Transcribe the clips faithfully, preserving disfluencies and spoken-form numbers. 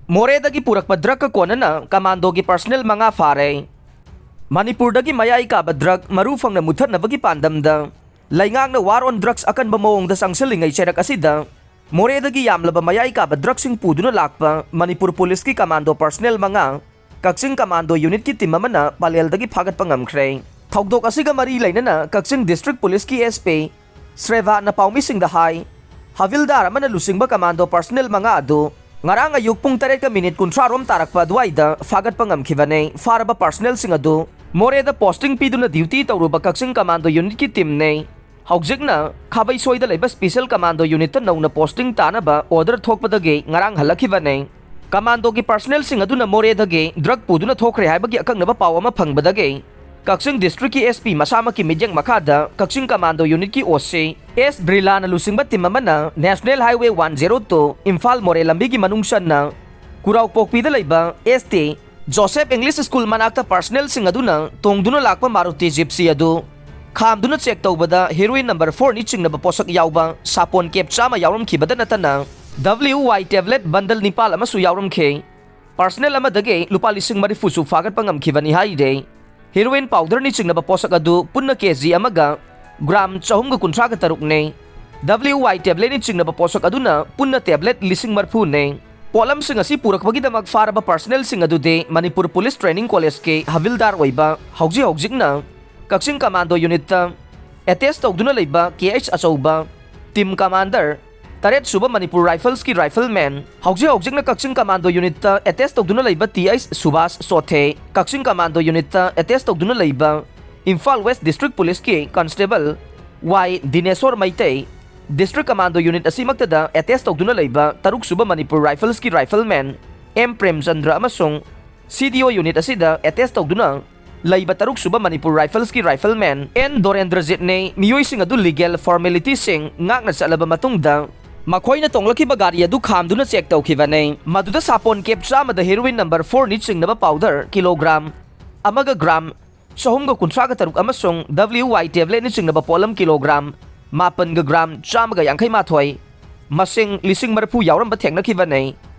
ꯃꯣꯔꯦꯗꯒꯤ ꯄꯨꯔꯛꯄ ꯗ꯭ꯔꯒꯀ ꯀꯣꯟꯅꯅ ꯀꯃꯥꯟꯗꯣꯒꯤ ꯄꯔꯁꯅꯦꯜ ꯃꯉꯥ ꯐꯥꯔꯦ꯫ ꯃꯅꯤꯄꯨꯔꯗꯒꯤ ꯃꯌꯥꯏ ꯀꯥꯕ ꯗ꯭ꯔꯒ ꯃꯔꯨ ꯐꯪꯅ ꯃꯨꯠꯊꯠꯅꯕꯒꯤ ꯄꯥꯟꯗꯝꯗ ꯂꯩꯉꯥꯛꯅ ꯋꯥꯔ ꯑꯣꯟ ꯗ꯭ꯔꯒꯁ ꯑꯀꯟꯕ ꯃꯑꯣꯡꯗ ꯆꯪꯁꯤꯜꯂꯤꯉꯩ ꯆꯩꯔꯛ ꯑꯁꯤꯗ ꯃꯣꯔꯦꯗꯒꯤ ꯌꯥꯝꯂꯕ ꯃꯌꯥꯏ ꯀꯥꯕ ꯗ꯭ꯔꯒꯁꯤꯡ ꯄꯨꯗꯨꯅ ꯂꯥꯛꯄ ꯃꯅꯤꯄꯨꯔ ꯄꯨꯂꯤꯁꯀꯤ ꯀꯃꯥꯟꯗꯣ ꯄꯔꯁꯅꯦꯜ ꯃꯉꯥ ꯀꯛꯆꯤꯡ ꯀꯃꯥꯟꯗꯣ ꯌꯨꯅꯤꯠꯀꯤ ꯇꯤꯝ ꯑꯃꯅ ꯄꯂꯦꯜꯗꯒꯤ ꯐꯥꯒꯠꯄ ꯉꯝꯈ꯭ꯔꯦ꯫ ꯊꯧꯗꯣꯛ ꯑꯁꯤꯒ ꯃꯔꯤ ꯂꯩꯅꯅ ꯀꯛꯆꯤꯡ ꯗꯤꯁꯇ꯭ꯔꯤꯛ ꯄꯨꯂꯤꯁꯀꯤ SP ꯁ꯭ꯔꯦꯚꯥꯅ ꯄꯥꯎꯃꯤꯁꯤꯡꯗ ꯍꯥꯏ, ꯍꯕꯤꯜꯗꯥꯔ ꯑꯃꯅ ꯂꯨꯆꯤꯡꯕ ꯀꯃꯥꯟꯗꯣ ꯄꯔꯁꯅꯦꯜ ꯃꯉꯥ ꯑꯗꯨ ꯉꯔꯥꯡ ꯑꯌꯨꯛ ꯄꯨꯡ ꯇꯔꯦꯠꯀ ꯃꯤꯅꯤꯠ ꯀꯨꯟꯊ꯭ꯔꯥ ꯔꯣꯝ ꯇꯥꯔꯛꯄ ꯑꯗꯨꯋꯥꯏꯗ ꯐꯥꯒꯠꯄ ꯉꯝꯈꯤꯕꯅꯦ꯫ ꯐꯥꯔꯕ ꯄꯔꯁꯅꯦꯜꯁꯤꯡ ꯑꯗꯨ ꯃꯣꯔꯦꯗ ꯄꯣꯁꯇꯤꯡ ꯄꯤꯗꯨꯅ ꯗ꯭ꯌꯨꯇꯤ ꯇꯧꯔꯨꯕ ꯀꯛꯆꯤꯡ ꯀꯃꯥꯟꯗꯣ ꯌꯨꯅꯤꯠꯀꯤ ꯇꯤꯝꯅꯦ꯫ ꯍꯧꯖꯤꯛꯅ ꯈꯥꯕꯩꯁꯣꯏꯗ ꯂꯩꯕ ꯁ꯭ꯄꯤꯁꯦꯜ ꯀꯃꯥꯟꯗꯣ ꯌꯨꯅꯤꯠꯇ ꯅꯧꯅ ꯄꯣꯁꯇꯤꯡ ꯇꯥꯅꯕ ꯑꯣꯔꯗꯔ ꯊꯣꯛꯄꯗꯒꯤ ꯉꯔꯥꯡ ꯍꯜꯂꯛꯈꯤꯕꯅꯦ꯫ ꯀꯃꯥꯟꯗꯣꯒꯤ ꯄꯔꯁꯅꯦꯜꯁꯤꯡ ꯑꯗꯨꯅ ꯃꯣꯔꯦꯗꯒꯤ ꯗ꯭ꯔꯒ ꯄꯨꯗꯨꯅ ꯊꯣꯛꯈ꯭ꯔꯦ ꯍꯥꯏꯕꯒꯤ ꯑꯀꯛꯅꯕ ꯄꯥꯎ ꯑꯃ ꯐꯪꯕꯗꯒꯤ ꯀꯛꯆꯤꯡ ꯗꯤꯁꯇ꯭ꯔꯤꯛꯀꯤ SP ꯃꯁꯥꯃꯛꯀꯤ ꯃꯤꯠꯌꯦꯡ ꯃꯈꯥꯗ ꯀꯛꯆꯤꯡ ꯀꯃꯥꯟꯗꯣ ꯌꯨꯅꯤꯠꯀꯤ OC S ꯕ꯭ꯔꯤꯂꯥꯅ ꯂꯨꯆꯤꯡꯕ ꯇꯤꯝ ꯑꯃꯅ National Highway one zero two Imphal ꯃꯣꯔꯦ ꯂꯝꯕꯤꯒꯤ ꯃꯅꯨꯡ ꯆꯟꯅ ꯀꯨꯔꯥꯎꯄꯣꯛꯄꯤꯗ ꯂꯩꯕ ST ꯖꯣꯁꯦꯐ ꯏꯪꯂꯤꯁ ꯁ꯭ꯀꯨꯜ ꯃꯅꯥꯛꯇ ꯄꯔꯁꯅꯦꯜꯁꯤꯡ ꯑꯗꯨꯅ ꯇꯣꯡꯗꯨꯅ ꯂꯥꯛꯄ ꯃꯥꯔꯨꯇꯤ ꯖꯤꯞꯁꯤ ꯑꯗꯨ ꯈꯥꯝꯗꯨꯅ ꯆꯦꯛ ꯇꯧꯕꯗ ꯍꯦꯔꯣꯏꯟ ꯅꯝꯕꯔ four ꯅꯤ ꯆꯤꯡꯅꯕ ꯄꯣꯠꯁꯛ ꯌꯥꯎꯕ ꯁꯥꯄꯣꯟ ꯀꯦꯞ ꯆꯥꯝꯃ ꯌꯥꯎꯔꯝꯈꯤꯕꯗ ꯅꯠꯇꯅ WY ꯇꯦꯕ꯭ꯂꯦꯠ ꯕꯟꯗꯜ ꯅꯤꯄꯥꯜ ꯑꯃꯁꯨ ꯌꯥꯎꯔꯝꯈꯤ꯫ ꯄꯔꯁꯅꯦꯜ ꯑꯃꯗꯒꯤ ꯂꯨꯄꯥ ꯂꯤꯁꯤꯡ ꯃꯔꯤꯐꯨꯁꯨ ꯐꯥꯒꯠꯄ ꯉꯝꯈꯤꯕꯅꯤ ꯍꯥꯏꯔꯤ꯫ ꯍꯦꯔꯣꯏꯟ ꯄꯥꯎꯗꯔꯅꯤ ꯆꯤꯡꯅꯕ ꯄꯣꯠꯁꯛ ꯑꯗꯨ ꯄꯨꯟꯅ ꯀꯦꯖꯤ ꯑꯃꯒ ꯒ꯭ꯔꯥꯝ ꯆꯍꯨꯝꯒ ꯀꯨꯟꯊ꯭ꯔꯥꯒ ꯇꯔꯨꯛꯅꯤ꯫ WY ꯇꯦꯕ꯭ꯂꯦꯠꯅꯤ ꯆꯤꯡꯅꯕ ꯄꯣꯠꯁꯛ ꯑꯗꯨꯅ ꯄꯨꯟꯅ ꯇꯦꯕ꯭ꯂꯦꯠ ꯂꯤꯁꯤꯡ ꯃꯔꯤꯐꯨꯅꯤ꯫ ꯄꯣꯠꯂꯝꯁꯤꯡ ꯑꯁꯤ ꯄꯨꯔꯛꯄꯒꯤꯗꯃꯛ ꯐꯥꯔꯕ ꯄꯔꯁꯅꯦꯜꯁꯤꯡ ꯑꯗꯨꯗꯤ ꯃꯅꯤꯄꯨꯔ ꯄꯨꯂꯤꯁ ꯇ꯭ꯔꯦꯅꯤꯡ ꯀꯣꯂꯦꯖꯀꯤ ꯍꯕꯤꯜꯗꯥꯔ ꯑꯣꯏꯕ ꯍꯧꯖꯤꯛ ꯍꯧꯖꯤꯛꯅ ꯀꯛꯆꯤꯡ ꯀꯃꯥꯟꯗꯣ ꯌꯨꯅꯤꯠꯇ ꯑꯦꯇꯦꯁ ꯇꯧꯗꯨꯅ ꯂꯩꯕ KH ꯑꯆꯧꯕ, ꯇꯤꯝ ꯀꯃꯥꯟꯗꯔ, ꯇꯔꯦꯠ ꯁꯨꯕ ꯃꯅꯤꯄꯨꯔ ꯔꯥꯏꯐꯜꯁꯀꯤ ꯔꯥꯏꯐꯜꯃꯦꯟ, ꯍꯧꯖꯤꯛ ꯍꯧꯖꯤꯛꯅ ꯀꯛꯆꯤꯡ ꯀꯃꯥꯟꯗꯣ ꯌꯨꯅꯤꯠꯇ ꯑꯦꯇꯦꯁ ꯇꯧꯗꯨꯅ ꯂꯩꯕ TH ꯁꯨꯕꯥꯁ ꯆꯣꯊꯦ, ꯀꯛꯆꯤꯡ ꯀꯃꯥꯟꯗꯣ ꯌꯨꯅꯤꯠꯇ ꯑꯦꯇꯦꯁ ꯇꯧꯗꯨꯅ ꯂꯩꯕ ꯏꯝꯐꯥꯜ ꯋꯦꯁ ꯗꯤꯁꯇ꯭ꯔꯤꯛ ꯄꯨꯂꯤꯁꯀꯤ constable Y Dinesor Meitei, district commando unit ꯑꯁꯤꯃꯛꯇꯗ ꯑꯦꯇꯦꯁ ꯇꯧꯗꯨꯅ ꯂꯩꯕ ꯇꯔꯨꯛ ꯁꯨꯕ ꯃꯅꯤꯄꯨꯔ ꯔꯥꯏꯐꯜꯁꯀꯤ ꯔꯥꯏꯐꯜꯃꯦꯟ M ꯄ꯭ꯔꯦꯝꯆꯟꯗ꯭ꯔ ꯑꯃꯁꯨꯡ CDO ꯌꯨꯅꯤꯠ ꯑꯁꯤꯗ ꯑꯦꯇꯦꯁ ꯇꯧꯗꯨꯅ ꯂꯩꯕ ꯇꯔꯨꯛ ꯁꯨꯕ ꯃꯅꯤꯄꯨꯔ ꯔꯥꯏꯐꯜꯁꯀꯤ ꯔꯥꯏꯐꯜꯃꯦꯟ N ꯗꯣꯔꯦꯟꯗ꯭ꯔꯖꯤꯠꯅꯤ꯫ ꯃꯤꯑꯣꯏꯁꯤꯡ ꯑꯗꯨ ꯂꯤꯒꯦꯜ ꯐꯣꯔꯃꯦꯂꯤꯇꯤꯁꯤꯡ ꯉꯥꯛꯅ ꯆꯠꯂꯕ ꯃꯇꯨꯡꯗ ꯃꯈꯣꯏꯅ ꯇꯣꯡꯂꯛꯈꯤꯕ ꯒꯥꯔꯤ ꯑꯗꯨ ꯈꯥꯝꯗꯨꯅ ꯆꯦꯛ ꯇꯧꯈꯤꯕꯅꯤ꯫ ꯃꯗꯨꯗ ꯁꯥꯄꯣꯟ ꯀꯦꯞ ꯆꯥꯝꯃꯗ ꯍꯦꯔꯣꯏꯟ ꯅꯝꯕꯔ four ꯅꯤ ꯆꯤꯡꯅꯕ ꯄꯥꯎꯗꯔ ꯀꯤꯂꯣꯒ꯭ꯔꯥꯝ ꯑꯃꯒ ꯒ꯭ꯔꯥꯝ ꯆꯍꯨꯝꯒ ꯀꯨꯟꯊ꯭ꯔꯥꯒ ꯇꯔꯨꯛ ꯑꯃꯁꯨꯡ WY ꯇꯦꯕ꯭ꯂꯦꯠꯅ ꯆꯤꯡꯅꯕ ꯄꯣꯠꯂꯝ ꯀꯤꯂꯣꯒ꯭ꯔꯥꯝ ꯃꯥꯄꯟꯒ ꯒ꯭ꯔꯥꯝ ꯆꯥꯝꯃꯒ ꯌꯥꯡꯈꯩ ꯃꯥꯊꯣꯏ, ꯃꯁꯤꯡ ꯂꯤꯁꯤꯡ ꯃꯔꯤꯐꯨ ꯌꯥꯎꯔꯝꯕ ꯊꯦꯡꯅꯈꯤꯕꯅꯤ꯫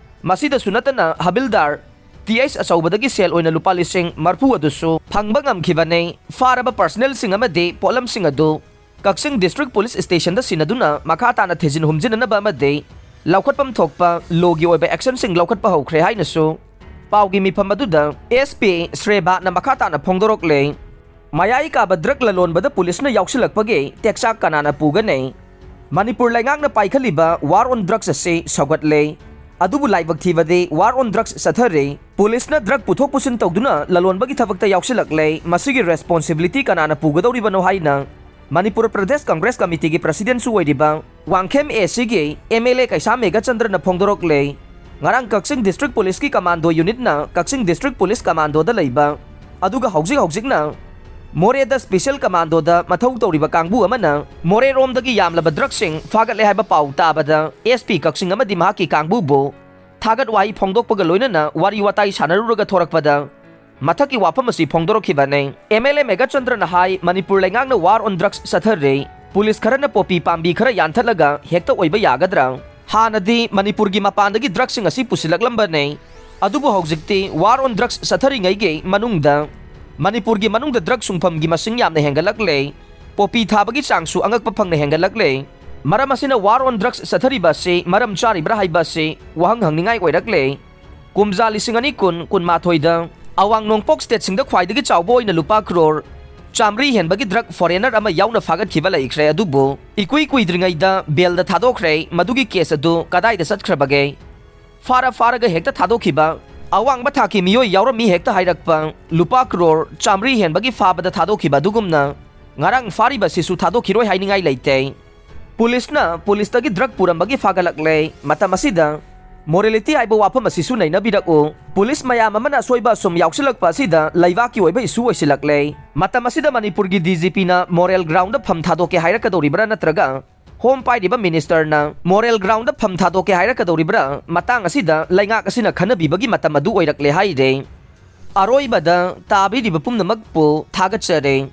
ꯃꯁꯤꯗꯁꯨ ꯅꯠꯇꯅ ꯍꯕꯤꯜꯗꯥꯔ ꯇꯤ ꯑꯩꯆ ꯑꯆꯧꯕꯗꯒꯤ ꯁꯦꯜ ꯑꯣꯏꯅ ꯂꯨꯄꯥ ꯂꯤꯁꯤꯡ ꯃꯔꯐꯨ ꯑꯗꯨꯁꯨ ꯐꯪꯕ ꯉꯝꯈꯤꯕꯅꯤ꯫ ꯐꯥꯔꯕ ꯄꯥꯔꯁꯅꯦꯜꯁꯤꯡ ꯑꯃꯗꯤ ꯄꯣꯠꯂꯝꯁꯤꯡ ꯑꯗꯨ ꯀꯛꯆꯤꯡ ꯗꯤꯁꯇ꯭ꯔꯤꯛ ꯄꯨꯂꯤꯁ ꯁ꯭ꯇꯦꯁꯟꯗ ꯁꯤꯟꯅꯗꯨꯅ ꯃꯈꯥ ꯇꯥꯅ ꯊꯤꯖꯤꯟ ꯍꯨꯝꯖꯤꯟꯅꯅꯕ ꯑꯃꯗꯤ ꯂꯧꯈꯠꯐꯝ ꯊꯣꯛꯄ ꯂꯣꯒꯤ ꯑꯣꯏꯕ ꯑꯦꯛꯁꯟꯁꯤꯡ ꯂꯧꯈꯠꯄ ꯍꯧꯈ꯭ꯔꯦ ꯍꯥꯏꯅꯁꯨ ꯄꯥꯎꯒꯤ ꯃꯤꯐꯝ ꯑꯗꯨꯗ ꯑꯦꯁ ꯄꯤ ꯁ꯭ꯔꯦꯕꯥꯅ ꯃꯈꯥ ꯇꯥꯅ ꯐꯣꯡꯗꯣꯔꯛꯂꯦ꯫ ꯃꯌꯥꯏ ꯀꯥꯕ ꯗ꯭ꯔꯒ ꯂꯂꯣꯟꯕꯗ ꯄꯨꯂꯤꯁꯅ ꯌꯥꯎꯁꯤꯜꯂꯛꯄꯒꯤ ꯇꯦꯛꯆꯥꯛ ꯀꯅꯥꯅ ꯄꯨꯒꯅꯤ? ꯃꯅꯤꯄꯨꯔ ꯂꯩꯉꯥꯛꯅ ꯄꯥꯏꯈꯠꯂꯤꯕ ꯋꯥꯔ ꯑꯣꯟ ꯗ꯭ꯔꯒꯁ ꯑꯁꯤ ꯁꯧꯒꯠꯂꯦ꯫ ꯑꯗꯨꯕꯨ ꯂꯥꯏꯕꯛ ꯊꯤꯕꯗꯤ ꯋꯥꯔ ꯑꯣꯟ ꯗ꯭ꯔꯒꯁ ꯆꯠꯊꯔꯤ꯫ ꯄꯨꯂꯤꯁꯅ ꯗ꯭ꯔꯒ ꯄꯨꯊꯣꯛ ꯄꯨꯁꯤꯟ ꯇꯧꯗꯨꯅ ꯂꯂꯣꯟꯕꯒꯤ ꯊꯕꯛꯇ ꯌꯥꯎꯁꯤꯜꯂꯛꯂꯦ꯫ ꯃꯁꯤꯒꯤ ꯔꯦꯁꯄꯣꯟꯁꯤꯕꯤꯂꯤꯇꯤ ꯀꯅꯥꯅ ꯄꯨꯒꯗꯧꯔꯤꯕꯅꯣ ꯍꯥꯏꯅ ꯃꯅꯤꯄꯨꯔ ꯄ꯭ꯔꯗꯦꯁ ꯀꯪꯒ꯭ꯔꯦꯁ ꯀꯃꯤꯇꯤꯒꯤ ꯄ꯭ꯔꯁꯤꯗꯦꯟꯁꯨ ꯑꯣꯏꯔꯤꯕ ꯋꯥꯡꯈꯦꯝ ꯑꯦ ꯁꯤꯒꯤ ꯑꯦꯝ ꯑꯦꯜ ꯑꯦ ꯀꯩꯁꯥꯝ ꯃꯦꯘꯆꯟꯗ꯭ꯔꯅ ꯐꯣꯡꯗꯣꯔꯛꯂꯦ꯫ ꯉꯔꯥꯡ ꯀꯛꯆꯤꯡ ꯗꯤꯁꯇ꯭ꯔꯤꯛ ꯄꯨꯂꯤꯁꯀꯤ ꯀꯃꯥꯟꯗꯣ ꯌꯨꯅꯤꯠꯅ ꯀꯛꯆꯤꯡ ꯗꯤꯁꯇ꯭ꯔꯤꯛ ꯄꯨꯂꯤꯁ ꯀꯃꯥꯟꯗꯣꯗ ꯂꯩꯕ, ꯑꯗꯨꯒ ꯍꯧꯖꯤꯛ ꯍꯧꯖꯤꯛꯅ ꯃꯣꯔꯦꯗ ꯁ꯭ꯄꯦꯁꯦꯜ ꯀꯃꯥꯟꯗꯣꯗ ꯃꯊꯧ ꯇꯧꯔꯤꯕ ꯀꯥꯡꯕꯨ ꯑꯃꯅ ꯃꯣꯔꯦꯔꯣꯝꯗꯒꯤ ꯌꯥꯝꯂꯕ ꯗ꯭ꯔꯒꯁꯤꯡ ꯐꯥꯒꯠꯂꯦ ꯍꯥꯏꯕ ꯄꯥꯎ ꯇꯥꯕꯗ ꯑꯦꯁ ꯄꯤ ꯀꯛꯆꯤꯡ ꯑꯃꯗꯤ ꯃꯍꯥꯛꯀꯤ ꯀꯥꯡꯕꯨꯕꯨ ꯊꯥꯒꯠ ꯋꯥꯍꯩ ꯐꯣꯡꯗꯣꯛꯄꯒ ꯂꯣꯏꯅꯅ ꯋꯥꯔꯤ ꯋꯥꯇꯥꯏ ꯁꯥꯟꯅꯔꯨꯔꯒ ꯊꯣꯔꯛꯄꯗ ꯃꯊꯛꯀꯤ ꯋꯥꯐꯝ ꯑꯁꯤ ꯐꯣꯡꯗꯣꯔꯛꯈꯤꯕꯅꯤ꯫ ꯑꯦꯝ ꯑꯦꯜ ꯑꯦ ꯃꯦꯘꯆꯟꯗ꯭ꯔꯅ ꯍꯥꯏ, ꯃꯅꯤꯄꯨꯔ ꯂꯩꯉꯥꯛꯅ ꯋꯥꯔ ꯑꯣꯟ ꯗ꯭ꯔꯒꯁ ꯆꯠꯊꯔꯦ, ꯄꯨꯂꯤꯁ ꯈꯔꯅ ꯄꯣꯄꯤ ꯄꯥꯝꯕꯤ ꯈꯔ ꯌꯥꯟꯊꯠꯂꯒ ꯍꯦꯛꯇ ꯑꯣꯏꯕ ꯌꯥꯒꯗ꯭ꯔꯥ? ꯍꯥꯟꯅꯗꯤ ꯃꯅꯤꯄꯨꯔꯒꯤ ꯃꯄꯥꯟꯗꯒꯤ ꯗ꯭ꯔꯒꯁꯤꯡ ꯑꯁꯤ ꯄꯨꯁꯤꯜꯂꯛꯂꯝꯕꯅꯤ, ꯑꯗꯨꯕꯨ ꯍꯧꯖꯤꯛꯇꯤ ꯋꯥꯔ ꯑꯣꯟ ꯗ꯭ꯔꯒꯁ ꯆꯠꯊꯔꯤꯉꯩꯒꯤ ꯃꯅꯨꯡꯗ ꯃꯅꯤꯄꯨꯔꯒꯤ ꯃꯅꯨꯡꯗ ꯗ꯭ꯔꯒ ꯁꯨꯡꯐꯝꯒꯤ ꯃꯁꯤꯡ ꯌꯥꯝꯅ ꯍꯦꯟꯒꯠꯂꯛꯂꯦ, ꯄꯣꯄꯤ ꯊꯥꯕꯒꯤ ꯆꯥꯡꯁꯨ ꯑꯉꯛꯄ ꯐꯪꯅ ꯍꯦꯟꯒꯠꯂꯛꯂꯦ꯫ ꯃꯔꯝ ꯑꯁꯤꯅ ꯋꯥꯔ ꯑꯣꯟ ꯗ꯭ꯔꯒꯁ ꯆꯠꯊꯔꯤꯕ ꯑꯁꯤ ꯃꯔꯝ ꯆꯥꯔꯤꯕ꯭ꯔꯥ ꯍꯥꯏꯕ ꯑꯁꯤ ꯋꯥꯍꯪ ꯍꯪꯅꯤꯡꯉꯥꯏ ꯑꯣꯏꯔꯛꯂꯦ꯫ ꯀꯨꯝꯖꯥ ꯂꯤꯁꯤꯡ ꯑꯅꯤ ꯀꯨꯟ ꯀꯨꯟꯃꯥꯊꯣꯏꯗ ꯑꯋꯥꯡ ꯅꯣꯡꯄꯣꯛ ꯁ꯭ꯇꯦꯠꯁꯤꯡꯗ ꯈ꯭ꯋꯥꯏꯗꯒꯤ ꯆꯥꯎꯕ ꯑꯣꯏꯅ ꯂꯨꯄꯥ ꯀ꯭ꯔꯣꯔ ꯆꯥꯃꯔꯤ ꯍꯦꯟꯕꯒꯤ ꯗ꯭ꯔꯒ ꯐꯣꯔꯦꯅꯔ ꯑꯃ ꯌꯥꯎꯅ ꯐꯥꯒꯠꯈꯤꯕ ꯂꯩꯈ꯭ꯔꯦ, ꯑꯗꯨꯕꯨ ꯏꯀꯨꯏ ꯀꯨꯏꯗ꯭ꯔꯤꯉꯩꯗ ꯕꯦꯜꯗ ꯊꯥꯗꯣꯛꯈ꯭ꯔꯦ꯫ ꯃꯗꯨꯒꯤ ꯀꯦꯁ ꯑꯗꯨ ꯀꯗꯥꯏꯗ ꯆꯠꯈ꯭ꯔꯕꯒꯦ? ꯐꯥꯔ ꯐꯥꯔꯒ ꯍꯦꯛꯇ ꯊꯥꯗꯣꯛꯈꯤꯕ, ꯑꯋꯥꯡꯕ ꯊꯥꯛꯀꯤ ꯃꯤꯑꯣꯏ ꯌꯥꯎꯔꯝꯃꯤ ꯍꯦꯛꯇ ꯍꯥꯏꯔꯛꯄ, ꯂꯨꯄꯥ ꯀ꯭ꯔꯣꯔ ꯆꯥꯃꯔꯤ ꯍꯦꯟꯕꯒꯤ ꯐꯥꯕꯗ ꯊꯥꯗꯣꯛꯈꯤꯕ ꯑꯗꯨꯒꯨꯝꯅ ꯉꯔꯥꯡ ꯐꯥꯔꯤꯕ ꯑꯁꯤꯁꯨ ꯊꯥꯗꯣꯛꯈꯤꯔꯣꯏ ꯍꯥꯏꯅꯤꯡꯉꯥꯏ ꯂꯩꯇꯦ꯫ ꯄꯨꯂꯤꯁꯅ ꯄꯨꯂꯤꯁꯇꯒꯤ ꯗ꯭ꯔꯒ ꯄꯨꯔꯝꯕꯒꯤ ꯐꯥꯒꯠꯂꯛꯂꯦ꯫ ꯃꯇꯝ ꯑꯁꯤꯗ ꯃꯣꯔꯦꯂꯤꯇꯤ ꯍꯥꯏꯕ ꯋꯥꯐꯝ ꯑꯁꯤꯁꯨ ꯅꯩꯅꯕꯤꯔꯛꯎ꯫ ꯄꯨꯂꯤꯁ ꯃꯌꯥꯝ ꯑꯃꯅ ꯑꯁꯣꯏꯕ ꯑꯁꯨꯝ ꯌꯥꯎꯁꯤꯜꯂꯛꯄ ꯑꯁꯤꯗ ꯂꯩꯕꯥꯛꯀꯤ ꯑꯣꯏꯕ ꯏꯁꯨ ꯑꯣꯏꯁꯤꯜꯂꯛꯂꯦ꯫ ꯃꯇꯝ ꯑꯁꯤꯗ ꯃꯅꯤꯄꯨꯔꯒꯤ ꯗꯤ ꯖꯤ ꯄꯤꯅ ꯃꯣꯔꯦꯜ ꯒ꯭ꯔꯥꯎꯟꯗ ꯐꯝ ꯊꯥꯗꯣꯛꯀꯦ ꯍꯥꯏꯔꯛꯀꯗꯧꯔꯤꯕ꯭ꯔꯥ ꯅꯠꯇ꯭ꯔꯒ ꯍꯣꯝ ꯄꯥꯏꯔꯤꯕ ꯃꯤꯅꯤꯁꯇꯔꯅ ꯃꯣꯔꯦꯜ ꯒ꯭ꯔꯥꯎꯟꯗ ꯐꯝ ꯊꯥꯗꯣꯛꯀꯦ ꯍꯥꯏꯔꯛꯀꯗꯧꯔꯤꯕ꯭ꯔꯥ? ꯃꯇꯥꯡ ꯑꯁꯤꯗ ꯂꯩꯉꯥꯛ ꯑꯁꯤꯅ ꯈꯟꯅꯕꯤꯕꯒꯤ ꯃꯇꯝ ꯑꯗꯨ ꯑꯣꯏꯔꯛꯂꯦ ꯍꯥꯏꯔꯦ꯫ ꯑꯔꯣꯏꯕꯗ ꯇꯥꯕꯤꯔꯤꯕ ꯄꯨꯝꯅꯃꯛꯄꯨ ꯊꯥꯒꯠꯆꯔꯤ꯫